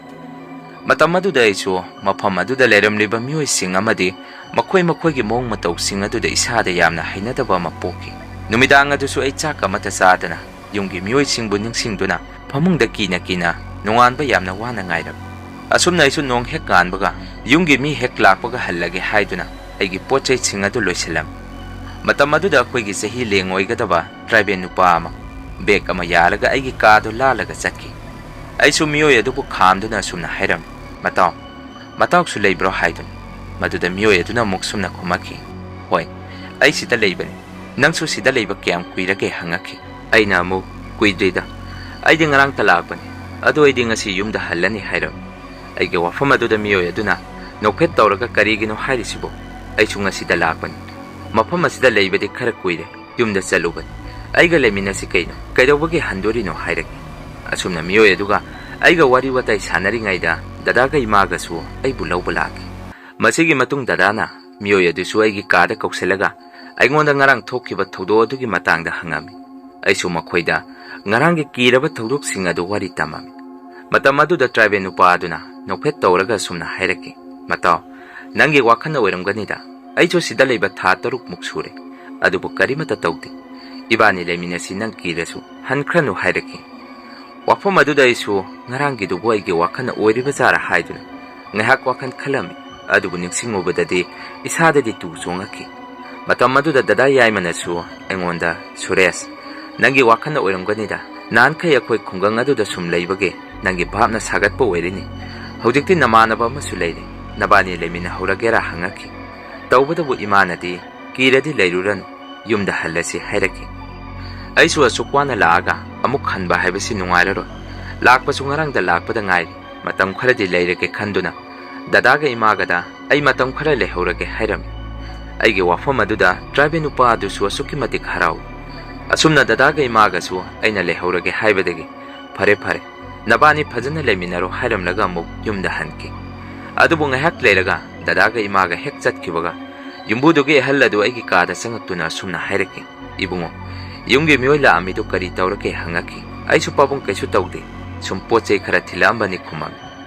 ꯃꯇꯝ ꯑꯗꯨꯗ ꯑꯩꯁꯨ ꯃꯐꯝ ꯑꯗꯨꯗ ꯂꯩꯔꯝꯂꯤꯕ ꯃꯤꯑꯣꯏꯁꯤꯡ ꯑꯃꯗꯤ ꯃꯈꯣꯏ ꯃꯈꯣꯏꯒꯤ ꯃꯑꯣꯡ ꯃꯇꯧꯁꯤꯡ ꯑꯗꯨꯗ ꯏꯁꯥꯗ ꯌꯥꯝꯅ ꯍꯩꯅꯗꯕ ꯑꯃ ꯄꯣꯛꯈꯤ꯫ ꯅꯨꯃꯤꯗꯥꯡ ꯑꯗꯨꯁꯨ ꯑꯩ ꯆꯥꯛ ꯑꯃꯠꯇ ꯆꯥꯗꯅ ꯌꯨꯝꯒꯤ ꯃꯤꯑꯣꯏꯁꯤꯡꯕꯨ ꯅꯤꯡꯁꯤꯡꯗꯨꯅ ꯐꯃꯨꯡꯗ ꯀꯤꯅ ꯀꯤꯅ ꯅꯣꯡꯉꯥꯟꯕ ꯌꯥꯝꯅ ꯋꯥꯅ ꯉꯥꯏꯔꯝꯃꯤ꯫ ꯑꯁꯨꯝꯅ ꯑꯩꯁꯨ ꯅꯣꯡ ꯍꯦꯛ ꯉꯥꯟꯕꯒ ꯌꯨꯝꯒꯤ ꯃꯤ ꯍꯦꯛ ꯂꯥꯛꯄꯒ ꯍꯜꯂꯒꯦ ꯍꯥꯏꯗꯨꯅ ꯑꯩꯒꯤ ꯄꯣꯠ ꯆꯩꯁꯤꯡ ꯑꯗꯨ ꯂꯣꯏꯁꯤꯜꯂꯝꯃꯤ꯫ ꯃꯇꯝ ꯑꯗꯨꯗ ꯑꯩꯈꯣꯏꯒꯤ ꯆꯍꯤ ꯂꯦꯡ ꯑꯣꯏꯒꯗꯕ ꯇ꯭ꯔꯥꯏꯕꯦꯜ ꯅꯨꯄꯥ ꯑꯃ ꯕꯦꯒ ꯑꯃ ꯌꯥꯜꯂꯒ ꯑꯩꯒꯤ ꯀꯥꯗꯨ ꯂꯥꯜꯂꯒ ꯆꯠꯈꯤ꯫ ꯑꯩꯁꯨ ꯃꯤꯑꯣꯏ ꯑꯗꯨꯕꯨ ꯈꯥꯝꯗꯨꯅ ꯑꯁꯨꯝꯅ ꯍꯥꯏꯔꯝꯃꯤ, "ꯃꯇꯥꯎ, ꯃꯇꯥꯎꯁꯨ ꯂꯩꯕ꯭ꯔꯣ?" ꯍꯥꯏꯗꯨꯅ꯫ ꯃꯗꯨꯗ ꯃꯤꯑꯣꯏ ꯑꯗꯨꯅ ꯑꯃꯨꯛ ꯁꯨꯝꯅ ꯈꯨꯝꯃꯛꯈꯤ, "ꯍꯣꯏ, ꯑꯩ ꯁꯤꯗ ꯂꯩꯕꯅꯤ꯫ ꯅꯪꯁꯨ ꯁꯤꯗ ꯂꯩꯕ ꯀꯌꯥꯝ ꯀꯨꯏꯔꯒꯦ?" ꯍꯪꯉꯛꯈꯤ꯫ ꯑꯩꯅ ꯑꯃꯨꯛ, "ꯀꯨꯏꯗ꯭ꯔꯤꯗ, ꯑꯩꯗꯤ ꯉꯔꯥꯡꯇ ꯂꯥꯛꯄꯅꯤ꯫ ꯑꯗꯨ ꯑꯩꯗꯤ ꯉꯁꯤ ꯌꯨꯝꯗ ꯍꯜꯂꯅꯤ" ꯍꯥꯏꯔꯝꯃꯤ꯫ ꯑꯩꯒꯤ ꯋꯥꯐꯝ ꯑꯗꯨꯗ ꯃꯤꯑꯣꯏ ꯑꯗꯨꯅ ꯅꯣꯛꯐꯦꯠ ꯇꯧꯔꯒ, "ꯀꯔꯤꯒꯤꯅꯣ ꯍꯥꯏꯔꯤꯁꯤꯕꯣ? ꯑꯩꯁꯨ ꯉꯁꯤꯗ ꯂꯥꯛꯄꯅꯤ꯫ ꯃꯐꯝ ꯑꯁꯤꯗ ꯂꯩꯕꯗꯤ ꯈꯔ ꯀꯨꯏꯔꯦ꯫ ꯌꯨꯝꯗ ꯆꯠꯂꯨꯕꯅꯤ꯫ ꯑꯩꯒ ꯂꯩꯃꯤꯟꯅꯁꯤ ꯀꯩꯅꯣ? ꯀꯩꯗꯧꯕꯒꯤ ꯍꯟꯗꯣꯔꯤꯅꯣ?" ꯍꯥꯏꯔꯛꯏ꯫ ꯑꯁꯨꯝꯅ ꯃꯤꯑꯣꯏ ꯑꯗꯨꯒ ꯑꯩꯒ ꯋꯥꯔꯤ ꯋꯥꯇꯥꯏ ꯁꯥꯟꯅꯔꯤꯉꯩꯗ ꯗꯗꯥꯒ ꯏꯃꯥꯒꯁꯨ ꯑꯩꯕꯨ ꯂꯧꯕ ꯂꯥꯛꯈꯤ꯫ ꯃꯁꯤꯒꯤ ꯃꯇꯨꯡ ꯗꯗꯥꯅ ꯃꯤꯑꯣꯏ ꯑꯗꯨꯁꯨ ꯑꯩꯒꯤ ꯀꯥꯗ ꯀꯧꯁꯤꯜꯂꯒ ꯑꯩꯉꯣꯟꯗ ꯉꯔꯥꯡ ꯊꯣꯛꯈꯤꯕ ꯊꯧꯗꯣꯛ ꯑꯗꯨꯒꯤ ꯃꯇꯥꯡꯗ ꯍꯪꯉꯝꯃꯤ꯫ ꯑꯩꯁꯨ ꯃꯈꯣꯏꯗ ꯉꯔꯥꯡꯒꯤ ꯀꯤꯔꯕ ꯊꯧꯗꯣꯛꯁꯤꯡ ꯑꯗꯨ ꯋꯥꯔꯤ ꯇꯝꯃꯝꯃꯤ꯫ ꯃꯇꯝ ꯑꯗꯨꯗ ꯇ꯭ꯔꯥꯏꯕꯦꯜ ꯅꯨꯄꯥ ꯑꯗꯨꯅ ꯅꯣꯛꯐꯦꯠ ꯇꯧꯔꯒ ꯑꯁꯨꯝꯅ ꯍꯥꯏꯔꯛꯈꯤ, "ꯃꯇꯥꯎ, ꯅꯪꯒꯤ ꯋꯥꯈꯜꯅ ꯑꯣꯏꯔꯝꯒꯅꯤꯗ꯫ ꯑꯩꯁꯨ ꯁꯤꯗ ꯂꯩꯕ ꯊꯥ ꯇꯔꯨꯛꯃꯨꯛ ꯁꯨꯔꯦ, ꯑꯗꯨꯕꯨ ꯀꯔꯤꯃꯠꯇ ꯇꯧꯗꯦ꯫ ꯏꯕꯥꯅꯤ ꯂꯩꯃꯤꯟꯅꯁꯤ, ꯅꯪ ꯀꯤꯔꯁꯨ ꯍꯟꯈ꯭ꯔꯅꯨ" ꯍꯥꯏꯔꯛꯈꯤ꯫ ꯋꯥꯐꯝ ꯑꯗꯨꯗ ꯑꯩꯁꯨ ꯉꯔꯥꯡꯒꯤꯗꯨꯕꯨ ꯑꯩꯒꯤ ꯋꯥꯈꯜꯅ ꯑꯣꯏꯔꯤꯕ ꯖꯥꯔꯥ ꯍꯥꯏꯗꯨꯅ ꯉꯥꯏꯍꯥꯛ ꯋꯥꯈꯜ ꯈꯜꯂꯝꯃꯤ꯫ ꯑꯗꯨꯕꯨ ꯅꯤꯡꯁꯤꯡꯉꯨꯕꯗꯗꯤ ꯏꯁꯥꯗꯗꯤ ꯇꯨ ꯆꯣꯡꯉꯛꯈꯤ꯫ ꯃꯇꯝ ꯑꯗꯨꯗ ꯗꯗꯥ ꯌꯥꯏꯃꯅꯁꯨ ꯑꯩꯉꯣꯟꯗ, "ꯁꯨꯔꯦꯁ, ꯅꯪꯒꯤ ꯋꯥꯈꯜꯅ ꯑꯣꯏꯔꯝꯒꯅꯤꯗ꯫ ꯅꯍꯥꯟꯈꯩ ꯑꯩꯈꯣꯏ ꯈꯨꯡꯒꯪ ꯑꯗꯨꯗ ꯁꯨꯝ ꯂꯩꯕꯒꯤ ꯅꯪꯒꯤ ꯚꯥꯞꯅ ꯁꯥꯒꯠꯄ ꯑꯣꯏꯔꯤꯅꯤ꯫ ꯍꯧꯖꯤꯛꯇꯤ ꯅꯃꯥꯟꯅꯕ ꯑꯃꯁꯨ ꯂꯩꯔꯦ꯫ ꯅꯕꯥꯅꯤ ꯂꯩꯃꯤꯟꯅꯍꯧꯔꯒꯦꯔꯥ?" ꯍꯪꯉꯛꯈꯤ꯫ ꯇꯧꯕꯇꯕꯨ ꯏꯃꯥꯅꯗꯤ, "ꯀꯤꯔꯗꯤ ꯂꯩꯔꯨꯔꯅꯨ, ꯌꯨꯝꯗ ꯍꯜꯂꯁꯤ" ꯍꯥꯏꯔꯛꯈꯤ꯫ ꯑꯩꯁꯨ ꯑꯁꯨꯛ ꯋꯥꯅ ꯂꯥꯛꯑꯒ ꯑꯃꯨꯛ ꯍꯟꯕ ꯍꯥꯏꯕꯁꯤ ꯅꯨꯡꯉꯥꯏꯔꯔꯣꯏ꯫ ꯂꯥꯛꯄꯁꯨ ꯉꯔꯥꯡꯗ ꯂꯥꯛꯄꯗ ꯉꯥꯏꯔꯤ꯫ ꯃꯇꯝ ꯈꯔꯗꯤ ꯂꯩꯔꯒꯦ ꯈꯟꯗꯨꯅ ꯗꯗꯥꯒ ꯏꯃꯥꯒꯗ ꯑꯩ ꯃꯇꯝ ꯈꯔ ꯂꯩꯍꯧꯔꯒꯦ ꯍꯥꯏꯔꯝꯃꯤ꯫ ꯑꯩꯒꯤ ꯋꯥꯐꯝ ꯑꯗꯨꯗ ꯇ꯭ꯔꯥꯏꯕꯦꯜ ꯅꯨꯄꯥ ꯑꯗꯨꯁꯨ ꯑꯁꯨꯛꯀꯤ ꯃꯇꯤꯛ ꯍꯔꯥꯎꯏ꯫ ꯑꯁꯨꯝꯅ ꯗꯗꯥꯒ ꯏꯃꯥꯒꯁꯨ ꯑꯩꯅ ꯂꯩꯍꯧꯔꯒꯦ ꯍꯥꯏꯕꯗꯒꯤ, "ꯐꯔꯦ, ꯐꯔꯦ, ꯅꯕꯥꯅꯤ ꯐꯖꯅ ꯂꯩꯃꯤꯟꯅꯔꯣ" ꯍꯥꯏꯔꯝꯂꯒ ꯑꯃꯨꯛ ꯌꯨꯝꯗ ꯍꯟꯈꯤ꯫ ꯑꯗꯨꯕꯨ ꯉꯥꯏꯍꯥꯛ ꯂꯩꯔꯒ ꯗꯗꯥꯒ ꯏꯃꯥꯒ ꯍꯦꯛ ꯆꯠꯈꯤꯕꯒ ꯌꯨꯝꯕꯨꯗꯨꯒꯤ ꯑꯍꯜ ꯑꯗꯨ ꯑꯩꯒꯤ ꯀꯥꯗ ꯆꯪꯉꯛꯇꯨꯅ ꯑꯁꯨꯝꯅ ꯍꯥꯏꯔꯛꯈꯤ, "ꯏꯕꯨꯡꯉꯣ, ꯌꯨꯝꯒꯤ ꯃꯤꯑꯣꯏ ꯂꯥꯛꯑꯝꯃꯤꯗꯨ ꯀꯔꯤ ꯇꯧꯔꯒꯦ?" ꯍꯪꯉꯛꯈꯤ꯫ ꯑꯩꯁꯨ, "ꯄꯥꯕꯨꯡ, ꯀꯩꯁꯨ ꯇꯧꯗꯦ, ꯁꯨꯝ ꯄꯣꯠ ꯆꯩ ꯈꯔ ꯊꯤꯜꯂꯛꯑꯝꯕꯅꯤ" ꯈꯨꯝꯃꯝꯃꯤ꯫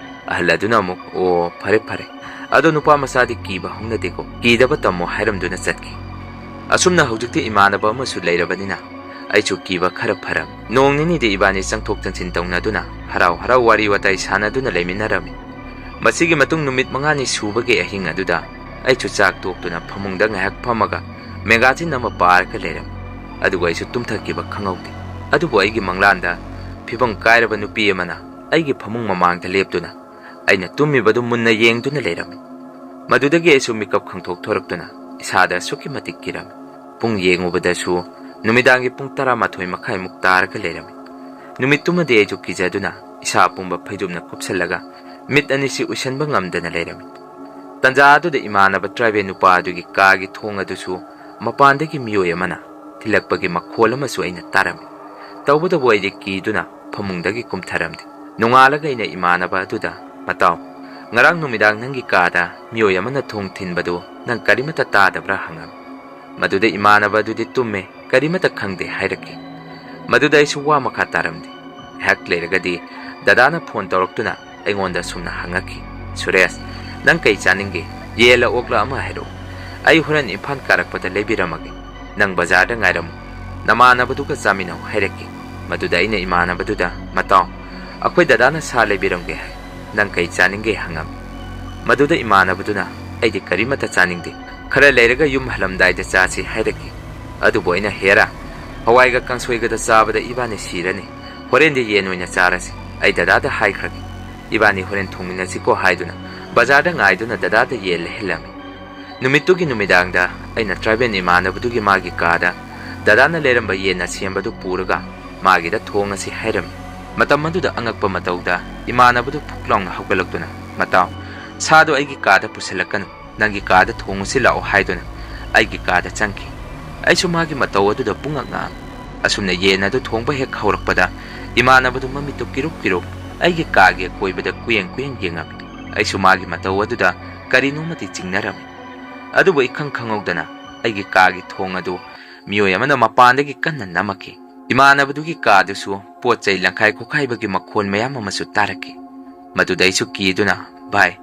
ꯑꯍꯜ ꯑꯗꯨꯅ ꯑꯃꯨꯛ, "ꯑꯣ, ꯐꯔꯦ ꯐꯔꯦ, ꯑꯗꯣ ꯅꯨꯄꯥ ꯃꯆꯥꯗꯤ ꯀꯤꯕ ꯍꯧꯅꯗꯦꯀꯣ, ꯀꯤꯗꯕ ꯇꯝꯃꯣ" ꯍꯥꯏꯔꯝꯗꯨꯅ ꯆꯠꯈꯤ꯫ ꯑꯁꯨꯝꯅ ꯍꯧꯖꯤꯛꯇꯤ ꯏꯃꯥꯟꯅꯕ ꯑꯃꯁꯨ ꯂꯩꯔꯕꯅꯤꯅ ꯑꯩꯁꯨ ꯀꯤꯕ ꯈꯔ ꯐꯔꯝꯃꯤ꯫ ꯅꯣꯡ ꯅꯤꯅꯤꯗꯤ ꯏꯕꯥꯅꯤ ꯆꯪꯊꯣꯛ ꯆꯪꯁꯤꯟ ꯇꯧꯅꯗꯨꯅ ꯍꯔꯥꯎ ꯍꯔꯥꯎ ꯋꯥꯔꯤ ꯋꯥꯇꯥꯏ ꯁꯥꯟꯅꯗꯨꯅ ꯂꯩꯃꯤꯟꯅꯔꯝꯃꯤ꯫ ꯃꯁꯤꯒꯤ ꯃꯇꯨꯡ ꯅꯨꯃꯤꯠ ꯃꯉꯥꯅꯤ ꯁꯨꯕꯒꯤ ꯑꯍꯤꯡ ꯑꯗꯨꯗ ꯑꯩꯁꯨ ꯆꯥꯛ ꯇꯣꯛꯇꯨꯅ ꯐꯃꯨꯡꯗ ꯉꯥꯏꯍꯥꯛ ꯐꯝꯃꯒ ꯃꯦꯒꯥꯖꯤꯟ ꯑꯃ ꯄꯥꯔꯒ ꯂꯩꯔꯝꯃꯤ꯫ ꯑꯗꯨꯒ ꯑꯩꯁꯨ ꯇꯨꯝꯊꯈꯤꯕ ꯈꯪꯍꯧꯗꯦ꯫ ꯑꯗꯨꯕꯨ ꯑꯩꯒꯤ ꯃꯪꯂꯥꯟꯗ ꯐꯤꯕꯝ ꯀꯥꯏꯔꯕ ꯅꯨꯄꯤ ꯑꯃꯅ ꯑꯩꯒꯤ ꯐꯃꯨꯡ ꯃꯃꯥꯡꯗ ꯂꯦꯞꯇꯨꯅ ꯑꯩꯅ ꯇꯨꯝꯃꯤꯕꯗꯨ ꯃꯨꯟꯅ ꯌꯦꯡꯗꯨꯅ ꯂꯩꯔꯝꯃꯤ꯫ ꯃꯗꯨꯗꯒꯤ ꯑꯩꯁꯨ ꯃꯤꯀꯞ ꯈꯪꯊꯣꯛ ꯊꯣꯔꯛꯇꯨꯅ ꯏꯁꯥꯗ ꯑꯁꯨꯛꯀꯤ ꯃꯇꯤꯛ ꯀꯤꯔꯝꯃꯤ꯫ ꯄꯨꯡ ꯌꯦꯡꯉꯨꯕꯗꯁꯨ ꯅꯨꯃꯤꯗꯥꯡꯒꯤ ꯄꯨꯡ ꯇꯔꯥꯃꯥꯊꯣꯏ ꯃꯈꯥꯏꯃꯨꯛ ꯇꯥꯔꯒ ꯂꯩꯔꯝꯃꯤ꯫ ꯅꯨꯃꯤꯠꯇꯨꯃꯗꯤ ꯑꯩꯁꯨ ꯀꯤꯖꯗꯨꯅ ꯏꯁꯥ ꯄꯨꯝꯕ ꯐꯩꯖꯨꯞꯅ ꯀꯨꯞꯁꯜꯂꯒ ꯃꯤꯠ ꯑꯅꯤꯁꯤ ꯎꯏꯁꯟꯕ ꯉꯝꯗꯅ ꯂꯩꯔꯝꯃꯤ꯫ ꯇꯟꯖꯥ ꯑꯗꯨꯗ ꯏꯃꯥꯟꯅꯕ ꯇ꯭ꯔꯥꯏꯕꯦꯜ ꯅꯨꯄꯥ ꯑꯗꯨꯒꯤ ꯀꯥꯒꯤ ꯊꯣꯡ ꯑꯗꯨꯁꯨ ꯃꯄꯥꯟꯗꯒꯤ ꯃꯤꯑꯣꯏ ꯑꯃꯅ ꯊꯤꯜꯂꯛꯄꯒꯤ ꯃꯈꯣꯜ ꯑꯃꯁꯨ ꯑꯩꯅ ꯇꯥꯔꯝꯃꯤ꯫ ꯇꯧꯕꯇꯕꯨ ꯑꯩꯗꯤ ꯀꯤꯗꯨꯅ ꯐꯃꯨꯡꯗꯒꯤ ꯀꯨꯝꯊꯔꯝꯗꯦ꯫ ꯅꯣꯡꯉꯥꯜꯂꯒ ꯑꯩꯅ ꯏꯃꯥꯟꯅꯕ ꯑꯗꯨꯗ, "ꯃꯇꯥꯎ, ꯉꯔꯥꯡ ꯅꯨꯃꯤꯗꯥꯡ ꯅꯪꯒꯤ ꯀꯥꯗ ꯃꯤꯑꯣꯏ ꯑꯃꯅ ꯊꯣꯡ ꯊꯤꯟꯕꯗꯨ ꯅꯪ ꯀꯔꯤꯃꯠꯇ ꯇꯥꯗꯕ꯭ꯔꯥ?" ꯍꯪꯉꯝꯃꯤ꯫ ꯃꯗꯨꯗ ꯏꯃꯥꯟꯅꯕ ꯑꯗꯨꯗꯤ ꯇꯨꯝꯃꯦ, ꯀꯔꯤꯃꯠꯇ ꯈꯪꯗꯦ ꯍꯥꯏꯔꯛꯈꯤ꯫ ꯃꯗꯨꯗ ꯑꯩꯁꯨ ꯋꯥ ꯃꯈꯥ ꯇꯥꯔꯝꯗꯦ꯫ ꯉꯥꯏꯍꯥꯛ ꯂꯩꯔꯒꯗꯤ ꯗꯗꯥꯅ ꯐꯣꯟ ꯇꯧꯔꯛꯇꯨꯅ ꯑꯩꯉꯣꯟꯗ ꯑꯁꯨꯝꯅ ꯍꯪꯉꯛꯈꯤ, "ꯁꯨꯔꯦꯁ, ꯅꯪ ꯀꯩ ꯆꯥꯅꯤꯡꯒꯦ? ꯌꯦꯟꯂ ꯑꯣꯛꯂ ꯑꯃ ꯍꯥꯏꯔꯛꯎ꯫ ꯑꯩ ꯍꯣꯔꯦꯟ ꯏꯝꯐꯥꯜ ꯀꯥꯔꯛꯄꯗ ꯂꯩꯕꯤꯔꯝꯃꯒꯦ꯫ ꯅꯪ ꯕꯖꯥꯔꯗ ꯉꯥꯏꯔꯝꯃꯨ꯫ ꯅꯃꯥꯟꯅꯕꯗꯨꯒ ꯆꯥꯃꯤꯟꯅꯧ" ꯍꯥꯏꯔꯛꯈꯤ꯫ ꯃꯗꯨꯗ ꯑꯩꯅ ꯏꯃꯥꯟꯅꯕꯗꯨꯗ, "ꯃꯇꯥꯎ, ꯑꯩꯈꯣꯏ ꯗꯗꯥꯅ ꯁꯥ ꯂꯩꯕꯤꯔꯝꯒꯦ ꯍꯥꯏ꯫ ꯅꯪ ꯀꯩ ꯆꯥꯅꯤꯡꯒꯦ?" ꯍꯪꯉꯝꯃꯤ꯫ ꯃꯗꯨꯗ ꯏꯃꯥꯟꯅꯕꯗꯨꯅ, "ꯑꯩꯗꯤ ꯀꯔꯤꯃꯠꯇ ꯆꯥꯅꯤꯡꯗꯦ꯫ ꯈꯔ ꯂꯩꯔꯒ ꯌꯨꯝ ꯍꯜꯂꯝꯗꯥꯏꯗ ꯆꯥꯁꯤ" ꯍꯥꯏꯔꯛꯈꯤ꯫ ꯑꯗꯨꯕꯨ ꯑꯩꯅ, "ꯍꯦꯔꯥ, ꯍꯋꯥꯏꯒ ꯀꯥꯡꯁꯣꯏꯒꯗ ꯆꯥꯕꯗ ꯏꯕꯥꯅꯤ ꯁꯤꯔꯅꯤ꯫ ꯍꯣꯔꯦꯟꯗꯤ ꯌꯦꯟ ꯑꯣꯏꯅ ꯆꯥꯔꯁꯤ꯫ ꯑꯩ ꯗꯗꯥꯗ ꯍꯥꯏꯈ꯭ꯔꯒꯦ꯫ ꯏꯕꯥꯅꯤ ꯍꯣꯔꯦꯟ ꯊꯣꯡꯃꯤꯟꯅꯁꯤꯀꯣ" ꯍꯥꯏꯗꯨꯅ ꯕꯖꯥꯔꯗ ꯉꯥꯏꯗꯨꯅ ꯗꯗꯥꯗ ꯌꯦꯟ ꯂꯩꯍꯜꯂꯝꯃꯤ꯫ ꯅꯨꯃꯤꯠꯇꯨꯒꯤ ꯅꯨꯃꯤꯗꯥꯡꯗ ꯑꯩꯅ ꯇ꯭ꯔꯥꯏꯕꯦꯜ ꯏꯃꯥꯟꯅꯕꯗꯨꯒꯤ ꯃꯥꯒꯤ ꯀꯥꯗ ꯗꯗꯥꯅ ꯂꯩꯔꯝꯕ ꯌꯦꯟ ꯑꯁꯦꯝꯕꯗꯨ ꯄꯨꯔꯒ ꯃꯥꯒꯤꯗ ꯊꯣꯡꯉꯁꯤ ꯍꯥꯏꯔꯝꯃꯤ꯫ ꯃꯇꯝ ꯑꯗꯨꯗ ꯑꯉꯛꯄ ꯃꯇꯧꯗ ꯏꯃꯥꯟꯅꯕꯗꯨ ꯐꯨꯛ ꯂꯥꯎꯅ ꯍꯧꯒꯠꯂꯛꯇꯨꯅ, "ꯃꯇꯥꯎ, ꯁꯥꯗꯣ ꯑꯩꯒꯤ ꯀꯥꯗ ꯄꯨꯁꯤꯜꯂꯛꯀꯅꯨ, ꯅꯪꯒꯤ ꯀꯥꯗ ꯊꯣꯡꯉꯨꯁꯤ ꯂꯥꯛꯑꯣ" ꯍꯥꯏꯗꯨꯅ ꯑꯩꯒꯤ ꯀꯥꯗ ꯆꯪꯈꯤ꯫ ꯑꯩꯁꯨ ꯃꯥꯒꯤ ꯃꯇꯧ ꯑꯗꯨꯗ ꯄꯨꯡꯉꯛ ꯉꯛꯑꯝꯃꯤ꯫ ꯑꯁꯨꯝꯅ ꯌꯦꯟ ꯑꯗꯨ ꯊꯣꯡꯕ ꯍꯦꯛ ꯍꯧꯔꯛꯄꯗ ꯏꯃꯥꯟꯅꯕꯗꯨ ꯃꯃꯤꯠꯇꯨ ꯀꯤꯔꯨꯞ ꯀꯤꯔꯨꯞ ꯑꯩꯒꯤ ꯀꯥꯒꯤ ꯑꯀꯣꯏꯕꯗ ꯀꯨꯌꯦꯡ ꯀꯨꯌꯦꯡ ꯌꯦꯡꯉꯝꯃꯤ꯫ ꯑꯩꯁꯨ ꯃꯥꯒꯤ ꯃꯇꯧ ꯑꯗꯨꯗ ꯀꯔꯤꯅꯣꯃꯗꯤ ꯆꯤꯡꯅꯔꯝꯃꯤ꯫ ꯑꯗꯨꯕꯨ ꯏꯈꯪ ꯈꯪꯍꯧꯗꯅ ꯑꯩꯒꯤ ꯀꯥꯒꯤ ꯊꯣꯡ ꯑꯗꯨ ꯃꯤꯑꯣꯏ ꯑꯃꯅ ꯃꯄꯥꯟꯗꯒꯤ ꯀꯟꯅ ꯅꯝꯃꯛꯈꯤ꯫ ꯏꯃꯥꯟꯅꯕꯗꯨꯒꯤ ꯀꯥꯗꯨꯁꯨ ꯄꯣꯠ ꯆꯩ ꯂꯪꯈꯥꯏ ꯈꯣꯈꯥꯏꯕꯒꯤ ꯃꯈꯣꯟ ꯃꯌꯥꯝ ꯑꯃꯁꯨ ꯇꯥꯔꯛꯈꯤ꯫ ꯃꯗꯨꯗ ꯑꯩꯁꯨ ꯀꯤꯗꯨꯅ, "ꯚꯥꯏ,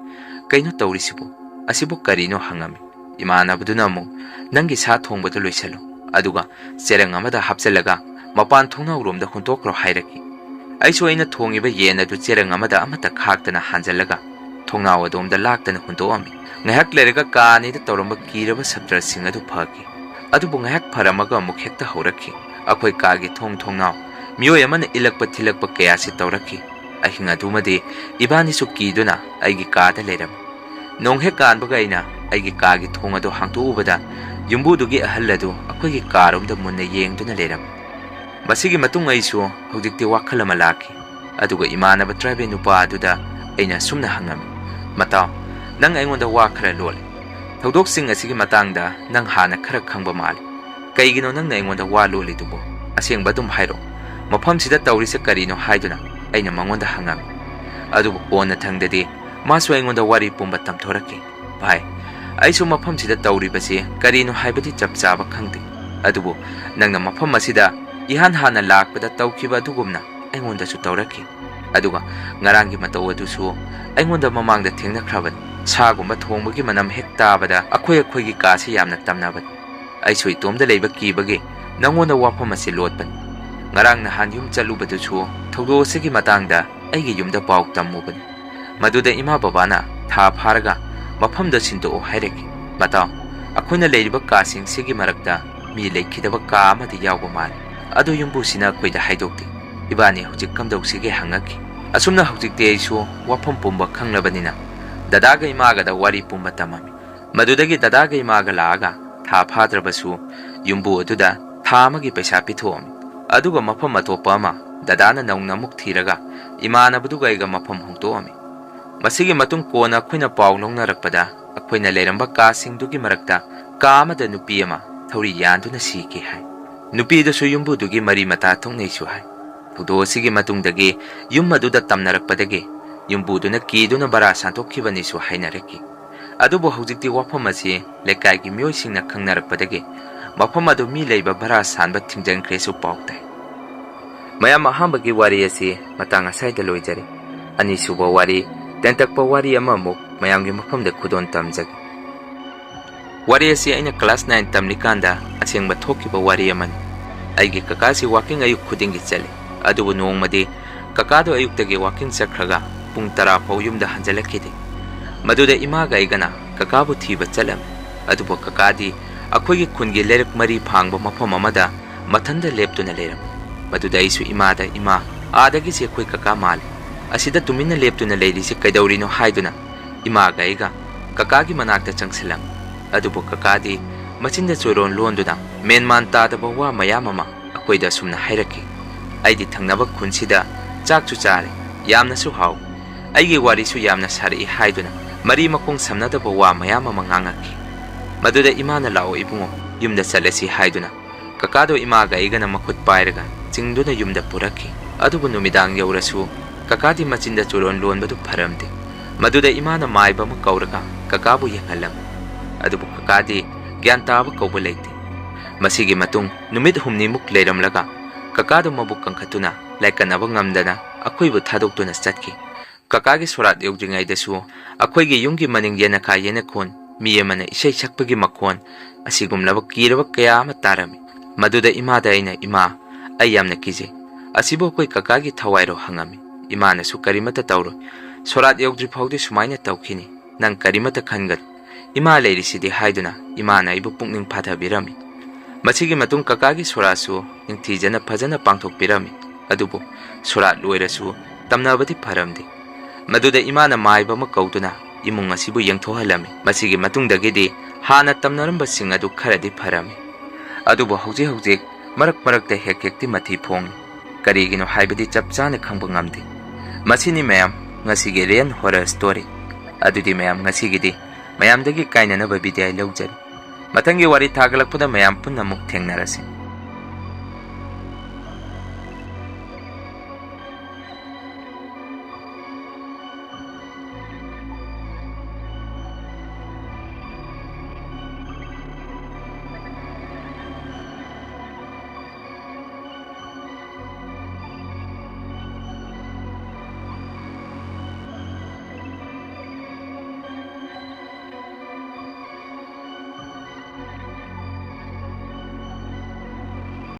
ꯀꯩꯅꯣ ꯇꯧꯔꯤꯁꯤꯕꯨ? ꯑꯁꯤꯕꯨ ꯀꯔꯤꯅꯣ?" ꯍꯪꯉꯝꯃꯤ꯫ ꯏꯃꯥꯟꯅꯕꯗꯨꯅ ꯑꯃꯨꯛ, "ꯅꯪꯒꯤ ꯁꯥ ꯊꯣꯡꯕꯗꯨ ꯂꯣꯏꯁꯜꯂꯨ, ꯑꯗꯨꯒ ꯆꯦꯔꯪ ꯑꯃꯗ ꯍꯥꯞꯆꯜꯂꯒ ꯃꯄꯥꯟ ꯊꯣꯡꯅꯥꯎꯔꯣꯝꯗ ꯍꯨꯟꯇꯣꯛꯈ꯭ꯔꯣ" ꯍꯥꯏꯔꯛꯈꯤ꯫ ꯑꯩꯁꯨ ꯑꯩꯅ ꯊꯣꯡꯉꯤꯕ ꯌꯦꯟ ꯑꯗꯨ ꯆꯦꯔꯪ ꯑꯃꯗ ꯑꯃꯠꯇ ꯈꯥꯛꯇꯅ ꯍꯥꯟꯖꯜꯂꯒ ꯊꯣꯡꯅꯥꯎ ꯑꯗꯣꯝꯗ ꯂꯥꯛꯇꯅ ꯍꯨꯟꯗꯣꯛꯑꯝꯃꯤ꯫ ꯉꯥꯏꯍꯥꯛ ꯂꯩꯔꯒ ꯀꯥ ꯑꯅꯤꯗ ꯇꯧꯔꯝꯕ ꯀꯤꯔꯕ ꯁꯞꯇ꯭ꯔꯁꯤꯡ ꯑꯗꯨ ꯐꯈꯤ꯫ ꯑꯗꯨꯕꯨ ꯉꯥꯏꯍꯥꯛ ꯐꯔꯝꯃꯒ ꯑꯃꯨꯛ ꯍꯦꯛꯇ ꯍꯧꯔꯛꯈꯤ꯫ ꯑꯩꯈꯣꯏ ꯀꯥꯒꯤ ꯊꯣꯡ ꯊꯣꯡꯅꯥꯎ ꯃꯤꯑꯣꯏ ꯑꯃꯅ ꯏꯜꯂꯛꯄ ꯊꯤꯜꯂꯛꯄ ꯀꯌꯥꯁꯤ ꯇꯧꯔꯛꯈꯤ꯫ ꯑꯍꯤꯡ ꯑꯗꯨꯃꯗꯤ ꯏꯕꯥꯅꯤꯁꯨ ꯀꯤꯗꯨꯅ ꯑꯩꯒꯤ ꯀꯥꯗ ꯂꯩꯔꯝꯃꯤ꯫ ꯅꯣꯡ ꯍꯦꯛ ꯀꯥꯟꯕꯒ ꯑꯩꯅ ꯑꯩꯒꯤ ꯀꯥꯒꯤ ꯊꯣꯡ ꯑꯗꯨ ꯍꯥꯡꯗꯣꯛꯎꯕꯗ ꯌꯨꯝꯕꯨꯗꯨꯒꯤ ꯑꯍꯜ ꯑꯗꯨ ꯑꯩꯈꯣꯏꯒꯤ ꯀꯥꯔꯣꯝꯗ ꯃꯨꯟꯅ ꯌꯦꯡꯗꯨꯅ ꯂꯩꯔꯝꯃꯤ꯫ ꯃꯁꯤꯒꯤ ꯃꯇꯨꯡ ꯑꯩꯁꯨ ꯍꯧꯖꯤꯛꯇꯤ ꯋꯥꯈꯜ ꯑꯃ ꯂꯥꯛꯈꯤ꯫ ꯑꯗꯨꯒ ꯏꯃꯥꯟꯅꯕ ꯇ꯭ꯔꯥꯏꯕꯦꯜ ꯅꯨꯄꯥ ꯑꯗꯨꯗ ꯑꯩꯅ ꯑꯁꯨꯝꯅ ꯍꯪꯉꯝꯃꯤ, "ꯃꯇꯥꯎ, ꯅꯪ ꯑꯩꯉꯣꯟꯗ ꯋꯥ ꯈꯔ ꯂꯣꯜꯂꯦ꯫ ꯊꯧꯗꯣꯛꯁꯤꯡ ꯑꯁꯤꯒꯤ ꯃꯇꯥꯡꯗ ꯅꯪ ꯍꯥꯟꯅ ꯈꯔ ꯈꯪꯕ ꯃꯥꯜꯂꯤ꯫ ꯀꯩꯒꯤꯅꯣ ꯅꯪꯅ ꯑꯩꯉꯣꯟꯗ ꯋꯥ ꯂꯣꯜꯂꯤꯗꯨꯕꯨ? ꯑꯁꯦꯡꯕ ꯑꯗꯨꯝ ꯍꯥꯏꯔꯛꯑꯣ꯫ ꯃꯐꯝꯁꯤꯗ ꯇꯧꯔꯤꯁꯦ ꯀꯔꯤꯅꯣ?" ꯍꯥꯏꯗꯨꯅ ꯑꯩꯅ ꯃꯉꯣꯟꯗ ꯍꯪꯉꯝꯃꯤ꯫ ꯑꯗꯨꯕꯨ ꯀꯣꯟꯅ ꯊꯪꯗꯗꯤ ꯃꯥꯁꯨ ꯑꯩꯉꯣꯟꯗ ꯋꯥꯔꯤ ꯄꯨꯝꯕ ꯇꯝꯊꯣꯔꯛꯈꯤ꯫ "ꯚꯥꯏ, ꯑꯩꯁꯨ ꯃꯐꯝꯁꯤꯗ ꯇꯧꯔꯤꯕꯁꯤ ꯀꯔꯤꯅꯣ ꯍꯥꯏꯕꯗꯤ ꯆꯞ ꯆꯥꯕ ꯈꯪꯗꯦ꯫ ꯑꯗꯨꯕꯨ ꯅꯪꯅ ꯃꯐꯝ ꯑꯁꯤꯗ ꯏꯍꯥꯟ ꯍꯥꯟꯅ ꯂꯥꯛꯄꯗ ꯇꯧꯈꯤꯕ ꯑꯗꯨꯒꯨꯝꯅ ꯑꯩꯉꯣꯟꯗꯁꯨ ꯇꯧꯔꯛꯈꯤ꯫ ꯑꯗꯨꯒ ꯉꯔꯥꯡꯒꯤ ꯃꯇꯧ ꯑꯗꯨꯁꯨ ꯑꯩꯉꯣꯟꯗ ꯃꯃꯥꯡꯗ ꯊꯦꯡꯅꯈ꯭ꯔꯕꯅꯤ꯫ ꯁꯥꯒꯨꯝꯕ ꯊꯣꯡꯕꯒꯤ ꯃꯅꯝ ꯍꯦꯛ ꯇꯥꯕꯗ ꯑꯩꯈꯣꯏ ꯑꯩꯈꯣꯏꯒꯤ ꯀꯥꯁꯤ ꯌꯥꯝꯅ ꯇꯝꯅꯕꯅꯤ꯫ ꯑꯩꯁꯨ ꯏꯇꯣꯝꯗ ꯂꯩꯕ ꯀꯤꯕꯒꯤ ꯅꯪꯉꯣꯟꯗ ꯋꯥꯐꯝ ꯑꯁꯤ ꯂꯣꯠꯄꯅꯤ꯫ ꯉꯔꯥꯡ ꯅꯍꯥꯟ ꯌꯨꯝ ꯆꯠꯂꯨꯕꯗꯨꯁꯨ ꯊꯧꯗꯣꯛ ꯑꯁꯤꯒꯤ ꯃꯇꯥꯡꯗ ꯑꯩꯒꯤ ꯌꯨꯝꯗ ꯄꯥꯎ ꯇꯝꯃꯨꯕꯅꯤ꯫ ꯃꯗꯨꯗ ꯏꯃꯥ ꯕꯕꯥꯅ ꯊꯥ ꯐꯥꯔꯒ ꯃꯐꯝꯗ ꯁꯤꯟꯗꯣꯛꯑꯣ ꯍꯥꯏꯔꯛꯈꯤ꯫ ꯃꯇꯥꯎ, ꯑꯩꯈꯣꯏꯅ ꯂꯩꯔꯤꯕ ꯀꯥꯁꯤꯡꯁꯤꯒꯤ ꯃꯔꯛꯇ ꯃꯤ ꯂꯩꯈꯤꯗꯕ ꯀꯥ ꯑꯃꯗꯤ ꯌꯥꯎꯕ ꯃꯥꯜꯂꯤ꯫ ꯑꯗꯨ ꯌꯨꯝꯕꯨꯁꯤꯅ ꯑꯩꯈꯣꯏꯗ ꯍꯥꯏꯗꯣꯛꯇꯦ꯫ ꯏꯕꯥꯅꯤ ꯍꯧꯖꯤꯛ ꯀꯝꯗꯧꯁꯤꯒꯦ?" ꯍꯪꯉꯛꯈꯤ꯫ ꯑꯁꯨꯝꯅ ꯍꯧꯖꯤꯛꯇꯤ ꯑꯩꯁꯨ ꯋꯥꯐꯝ ꯄꯨꯝꯕ ꯈꯪꯂꯕꯅꯤꯅ ꯗꯗꯥꯒ ꯏꯃꯥꯒꯗ ꯋꯥꯔꯤ ꯄꯨꯝꯕ ꯇꯝꯃꯝꯃꯤ꯫ ꯃꯗꯨꯗꯒꯤ ꯗꯗꯥꯒ ꯏꯃꯥꯒ ꯂꯥꯛꯑꯒ ꯊꯥ ꯐꯥꯗ꯭ꯔꯕꯁꯨ ꯌꯨꯝꯕꯨ ꯑꯗꯨꯗ ꯊꯥ ꯑꯃꯒꯤ ꯄꯩꯁꯥ ꯄꯤꯊꯣꯛꯑꯝꯃꯤ꯫ ꯑꯗꯨꯒ ꯃꯐꯝ ꯑꯇꯣꯞꯄ ꯑꯃ ꯗꯗꯥꯅ ꯅꯧꯅ ꯑꯃꯨꯛ ꯊꯤꯔꯒ ꯏꯃꯥꯟꯅꯕꯗꯨꯒ ꯑꯩꯒ ꯃꯐꯝ ꯍꯣꯡꯗꯣꯛꯑꯝꯃꯤ꯫ ꯃꯁꯤꯒꯤ ꯃꯇꯨꯡ ꯀꯣꯟꯅ ꯑꯩꯈꯣꯏꯅ ꯄꯥꯎ ꯂꯧꯅꯔꯛꯄꯗ ꯑꯩꯈꯣꯏꯅ ꯂꯩꯔꯝꯕ ꯀꯥꯁꯤꯡꯗꯨꯒꯤ ꯃꯔꯛꯇ ꯀꯥ ꯑꯃꯗ ꯅꯨꯄꯤ ꯑꯃ ꯊꯧꯔꯤ ꯌꯥꯟꯗꯨꯅ ꯁꯤꯈꯤ ꯍꯥꯏ꯫ ꯅꯨꯄꯤꯗꯨꯁꯨ ꯌꯨꯝꯕꯨꯗꯨꯒꯤ ꯃꯔꯤ ꯃꯇꯥ ꯊꯣꯛꯅꯩꯁꯨ ꯍꯥꯏ꯫ ꯊꯧꯗꯣꯛ ꯑꯁꯤꯒꯤ ꯃꯇꯨꯡꯗꯒꯤ ꯌꯨꯝ ꯑꯗꯨꯗ ꯇꯝꯅꯔꯛꯄꯗꯒꯤ ꯌꯨꯝꯕꯨꯗꯨꯅ ꯀꯤꯗꯨꯅ ꯚꯔꯥ ꯁꯥꯟꯗꯣꯛꯈꯤꯕꯅꯤꯁꯨ ꯍꯥꯏꯅꯔꯛꯈꯤ꯫ ꯑꯗꯨꯕꯨ ꯍꯧꯖꯤꯛꯇꯤ ꯋꯥꯐꯝ ꯑꯁꯤ ꯂꯩꯀꯥꯏꯒꯤ ꯃꯤꯑꯣꯏꯁꯤꯡꯅ ꯈꯪꯅꯔꯛꯄꯗꯒꯤ ꯃꯐꯝ ꯑꯗꯨ ꯃꯤ ꯂꯩꯕ ꯚꯔꯥ ꯁꯥꯟꯕ ꯊꯤꯡꯖꯤꯟꯈ꯭ꯔꯦꯁꯨ ꯄꯥꯎ ꯇꯥꯏ꯫ ꯃꯌꯥꯝ, ꯑꯍꯥꯟꯕꯒꯤ ꯋꯥꯔꯤ ꯑꯁꯤ ꯃꯇꯥꯡ ꯑꯁꯥꯏꯗ ꯂꯣꯏꯖꯔꯦ꯫ ꯑꯅꯤꯁꯨꯕ ꯋꯥꯔꯤ, ꯇꯦꯟꯇꯛꯄ ꯋꯥꯔꯤ ꯑꯃꯃꯨꯛ ꯃꯌꯥꯝꯒꯤ ꯃꯐꯝꯗ ꯈꯨꯗꯣꯜ ꯇꯝꯖꯒꯦ꯫ ꯋꯥꯔꯤ ꯑꯁꯤ ꯑꯩꯅ class nine ꯇꯝꯂꯤꯀꯥꯟꯗ ꯑꯁꯦꯡꯕ ꯊꯣꯛꯈꯤꯕ ꯋꯥꯔꯤ ꯑꯃꯅꯤ꯫ ꯑꯩꯒꯤ ꯀꯀꯥꯁꯤ walking ꯑꯌꯨꯛ ꯈꯨꯗꯤꯡꯒꯤ ꯆꯠꯂꯤ, ꯑꯗꯨꯕꯨ ꯅꯣꯡꯃꯗꯤ ꯀꯀꯥꯗꯨ ꯑꯌꯨꯛꯇꯒꯤ walking ꯆꯠꯈ꯭ꯔꯒ ꯄꯨꯡ ꯇꯔꯥ ꯐꯥꯎ ꯌꯨꯝꯗ ꯍꯟꯖꯤꯜꯂꯛꯈꯤꯗꯦ꯫ ꯃꯗꯨꯗ ꯏꯃꯥꯒ ꯑꯩꯒꯅ ꯀꯀꯥꯕꯨ ꯊꯤꯕ ꯆꯠꯂꯝꯃꯤ꯫ ꯑꯗꯨꯕꯨ ꯀꯀꯥꯗꯤ ꯑꯩꯈꯣꯏꯒꯤ ꯈꯨꯟꯒꯤ ꯂꯩꯔꯛ ꯃꯔꯤ ꯐꯥꯡꯕ ꯃꯐꯝ ꯑꯃꯗ ꯃꯊꯟꯇ ꯂꯦꯞꯇꯨꯅ ꯂꯩꯔꯝꯃꯤ꯫ ꯃꯗꯨꯗ ꯑꯩꯁꯨ ꯏꯃꯥꯗ, "ꯏꯃꯥ, ꯑꯥꯗꯒꯤꯁꯦ ꯑꯩꯈꯣꯏ ꯀꯀꯥ ꯃꯥꯜꯂꯤ꯫ ꯑꯁꯤꯗ ꯇꯨꯃꯤꯟꯅ ꯂꯦꯞꯇꯨꯅ ꯂꯩꯔꯤꯁꯦ ꯀꯩꯗꯧꯔꯤꯅꯣ?" ꯍꯥꯏꯗꯨꯅ ꯏꯃꯥꯒ ꯑꯩꯒ ꯀꯀꯥꯒꯤ ꯃꯅꯥꯛꯇ ꯆꯪꯁꯤꯜꯂꯝꯃꯤ꯫ ꯑꯗꯨꯕꯨ ꯀꯀꯥꯗꯤ ꯃꯆꯤꯟꯗ ꯆꯣꯏꯔꯣꯟ ꯂꯣꯟꯗꯨꯅ ꯃꯦꯟꯃꯥꯟ ꯇꯥꯗꯕ ꯋꯥ ꯃꯌꯥꯝ ꯑꯃ ꯑꯩꯈꯣꯏꯗ ꯑꯁꯨꯝꯅ ꯍꯥꯏꯔꯛꯈꯤ꯫ "ꯑꯩꯗꯤ ꯊꯪꯅꯕ ꯈꯨꯟꯁꯤꯗ ꯆꯥꯛꯁꯨ ꯆꯥꯔꯦ, ꯌꯥꯝꯅꯁꯨ ꯍꯥꯎꯏ, ꯑꯩꯒꯤ ꯋꯥꯔꯤꯁꯨ ꯌꯥꯝꯅ ꯁꯥꯔꯛꯏ" ꯍꯥꯏꯗꯨꯅ ꯃꯔꯤ ꯃꯈꯣꯡ ꯁꯝꯅꯗꯕ ꯋꯥ ꯃꯌꯥꯝ ꯑꯃ ꯉꯥꯡꯉꯛꯈꯤ꯫ ꯃꯗꯨꯗ ꯏꯃꯥꯅ "ꯂꯥꯛꯑꯣ ꯏꯕꯨꯡꯉꯣ, ꯌꯨꯝꯗ ꯆꯠꯂꯁꯤ" ꯍꯥꯏꯗꯨꯅ ꯀꯀꯥꯗꯣ ꯏꯃꯥꯒ ꯑꯩꯒꯅ ꯃꯈꯨꯠ ꯄꯥꯏꯔꯒ ꯆꯤꯡꯗꯨꯅ ꯌꯨꯝꯗ ꯄꯨꯔꯛꯈꯤ꯫ ꯑꯗꯨꯕꯨ ꯅꯨꯃꯤꯗꯥꯡ ꯌꯧꯔꯁꯨ ꯀꯀꯥꯗꯤ ꯃꯆꯤꯟꯗ ꯆꯣꯏꯔꯣꯟ ꯂꯣꯟꯕꯗꯨ ꯐꯔꯝꯗꯦ꯫ ꯃꯗꯨꯗ ꯏꯃꯥꯅ ꯃꯥꯏꯕ ꯑꯃ ꯀꯧꯔꯒ ꯀꯀꯥꯕꯨ ꯌꯦꯡꯍꯜꯂꯝꯃꯤ꯫ ꯑꯗꯨꯕꯨ ꯀꯀꯥꯗꯤ ꯒ꯭ꯌꯥꯟ ꯇꯥꯕ ꯀꯧꯕ ꯂꯩꯇꯦ꯫ ꯃꯁꯤꯒꯤ ꯃꯇꯨꯡ ꯅꯨꯃꯤꯠ ꯍꯨꯝꯅꯤꯃꯨꯛ ꯂꯩꯔꯝꯂꯒ ꯀꯀꯥꯗꯨ ꯃꯕꯨꯛ ꯀꯟꯈꯠꯇꯨꯅ ꯂꯥꯏꯀꯠꯅꯕ ꯉꯝꯗꯅ ꯑꯩꯈꯣꯏꯕꯨ ꯊꯥꯗꯣꯛꯇꯨꯅ ꯆꯠꯈꯤ꯫ ꯀꯀꯥꯒꯤ ꯁꯣꯔꯥꯠ ꯌꯧꯗ꯭ꯔꯤꯉꯩꯗꯁꯨ ꯑꯩꯈꯣꯏꯒꯤ ꯌꯨꯝꯒꯤ ꯃꯅꯤꯡ ꯌꯦꯅꯈꯥ ꯌꯦꯅꯈꯣꯟ ꯃꯤ ꯑꯃꯅ ꯏꯁꯩ ꯁꯛꯄꯒꯤ ꯃꯈꯣꯟ ꯑꯁꯤꯒꯨꯝꯂꯕ ꯀꯤꯔꯕ ꯀꯌꯥ ꯑꯃ ꯇꯥꯔꯝꯃꯤ꯫ ꯃꯗꯨꯗ ꯏꯃꯥꯗ ꯑꯩꯅ, "ꯏꯃꯥ, ꯑꯩ ꯌꯥꯝꯅ ꯀꯤꯖꯩ꯫ ꯑꯁꯤꯕꯨ ꯑꯩꯈꯣꯏ ꯀꯀꯥꯒꯤ ꯊꯋꯥꯏꯔꯣ?" ꯍꯪꯉꯝꯃꯤ꯫ ꯏꯃꯥꯅꯁꯨ, "ꯀꯔꯤꯃꯠꯇ ꯇꯧꯔꯣꯏ꯫ ꯁꯣꯔꯥꯠ ꯌꯧꯗ꯭ꯔꯤ ꯐꯥꯎꯗꯤ ꯁꯨꯃꯥꯏꯅ ꯇꯧꯈꯤꯅꯤ꯫ ꯅꯪ ꯀꯔꯤꯃꯠꯇ ꯈꯟꯒꯅꯨ꯫ ꯏꯃꯥ ꯂꯩꯔꯤꯁꯤꯗꯤ" ꯍꯥꯏꯗꯨꯅ ꯏꯃꯥꯅ ꯑꯩꯕꯨ ꯄꯨꯛꯅꯤꯡ ꯐꯥꯊꯕꯤꯔꯝꯃꯤ꯫ ꯃꯁꯤꯒꯤ ꯃꯇꯨꯡ ꯀꯀꯥꯒꯤ ꯁꯣꯔꯥꯠꯁꯨ ꯅꯤꯡꯊꯤꯖꯅ ꯐꯖꯅ ꯄꯥꯡꯊꯣꯛꯄꯤꯔꯝꯃꯤ꯫ ꯑꯗꯨꯕꯨ ꯁꯣꯔꯥꯠ ꯂꯣꯏꯔꯁꯨ ꯇꯝꯅꯕꯗꯤ ꯐꯔꯝꯗꯦ꯫ ꯃꯗꯨꯗ ꯏꯃꯥꯅ ꯃꯥꯏꯕ ꯑꯃ ꯀꯧꯗꯨꯅ ꯏꯃꯨꯡ ꯑꯁꯤꯕꯨ ꯌꯦꯡꯊꯣꯛꯍꯜꯂꯝꯃꯤ꯫ ꯃꯁꯤꯒꯤ ꯃꯇꯨꯡꯗꯒꯤꯗꯤ ꯍꯥꯟꯅ ꯇꯝꯅꯔꯝꯕꯁꯤꯡ ꯑꯗꯨ ꯈꯔꯗꯤ ꯐꯔꯝꯃꯤ꯫ ꯑꯗꯨꯕꯨ ꯍꯧꯖꯤꯛ ꯍꯧꯖꯤꯛ ꯃꯔꯛ ꯃꯔꯛꯇ ꯍꯦꯛ ꯍꯦꯛꯇꯤ ꯃꯊꯤ ꯐꯣꯡꯏ꯫ ꯀꯔꯤꯒꯤꯅꯣ ꯍꯥꯏꯕꯗꯤ ꯆꯞ ꯆꯥꯅ ꯈꯪꯕ ꯉꯝꯗꯦ꯫ ꯃꯁꯤꯅꯤ ꯃꯌꯥꯝ ꯉꯁꯤꯒꯤ ꯔꯤꯌꯦꯜ ꯍꯣꯔꯔ ꯁ꯭ꯇꯣꯔꯤ꯫ ꯑꯗꯨꯗꯤ ꯃꯌꯥꯝ ꯉꯁꯤꯒꯤꯗꯤ ꯃꯌꯥꯝꯗꯒꯤ ꯀꯥꯏꯅꯅꯕ ꯕꯤꯗꯥꯏ ꯂꯧꯖꯔꯤ꯫ ꯃꯊꯪꯒꯤ ꯋꯥꯔꯤ ꯊꯥꯒꯠꯂꯛꯄꯗ ꯃꯌꯥꯝ ꯄꯨꯟꯅ ꯑꯃꯨꯛ ꯊꯦꯡꯅꯔꯁꯤ꯫